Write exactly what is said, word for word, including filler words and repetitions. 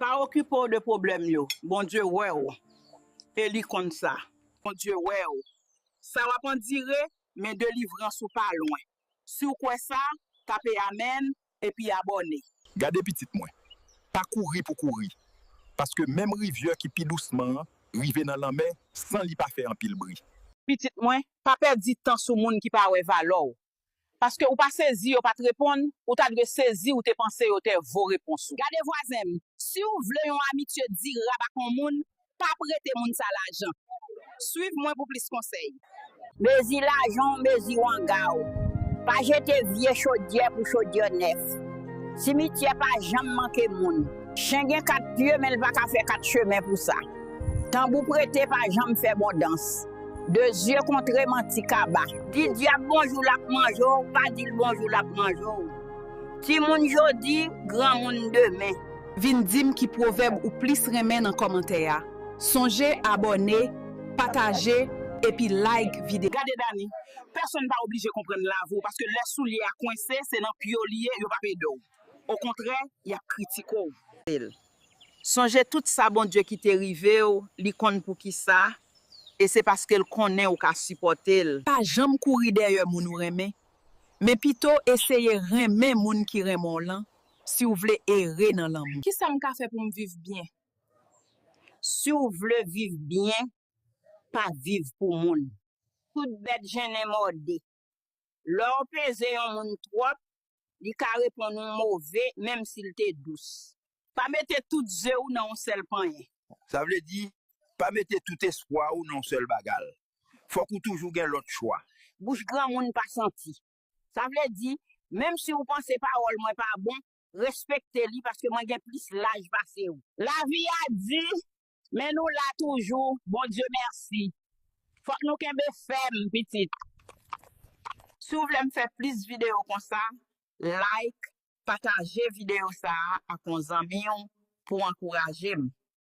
Pa okipe w de pwoblèm yo. Bondye wè w. E li konn sa. Bondye wè w. Sa w ap andire, men delivrans ou pa lwen. Si w kwè sa, tape amèn epi abòne. Gade pitit mwen, pa kouri pou kouri, paske menm rivyè ki pi dousman an rive nan lanmè san li pa fè anpil bri. Pitit mwen, pa pèdi tan sou moun ki pa wè valè w. Paske ou pa sezi yo pa t reponn, ou ta dwe sezi ou te panse yo te vo repons ou. Gade vwazen m, si w vle yon amitye dirab ak yon moun, pa prete moun sa lajan. Swiv mwen pou plis konsèy. Mezi lajan w, mezi wanga w. Pa jete vye chodyè pou chodyè nèf. Simityè pa janm manke moun. Chen gen kat pye, men l pa ka fè kat chemen pou sa. Tanbou prete pa janm fè bon dans. De zye kontre manti kaba. Di dyab bonjou l ap manje w, pa di l bonjou l ap manje w. Timoun jodi, granmoun demen. Vin di m ki pwovèb ou plis renmen nan kòmantè a. Sonje abòne, pataje, epi like videyo. Gade Dani, pèsonn pa oblije konprann lavi w paske lè soulye a kwense se nan pye w li ye, yo p ap ede w. Okontrè, y ap kritike w. Sonje tout sa Bondye kite rive w, li konn poukisa, e se paske l konnen ou ka sipòte l. Pa janm kouri dèyè moun ou renmen, men pito eseye renmen moun ki renmen w lan si w vle ere nan lanmou. Kisa m ka fè pou m viv byen? Si w vle viv byen, pa viv pou moun. Tout bèt jennen mòde. Lè w peze yon moun twòp, li ka reponn ou move, menm si l te dous. Pa mete tout ze w nan yon sèl panyen. Sa vle di, pa mete tout espwa w nan yon sèl bagay. Fòk ou toujou gen lòt chwa. Bouch granmoun pa santi. Sa vle di, menm si w panse pawòl mwen pa bon, respekte li paske mwen gen plis laj pase w. Lavi a di, men nou la toujou, Bondye mèsi. Fòk nou kenbe fèm, pitit. Si w vle m fè plis videyo konsa, like, pataje videyo sa a ak yon zanmi w pou w ankouraje m.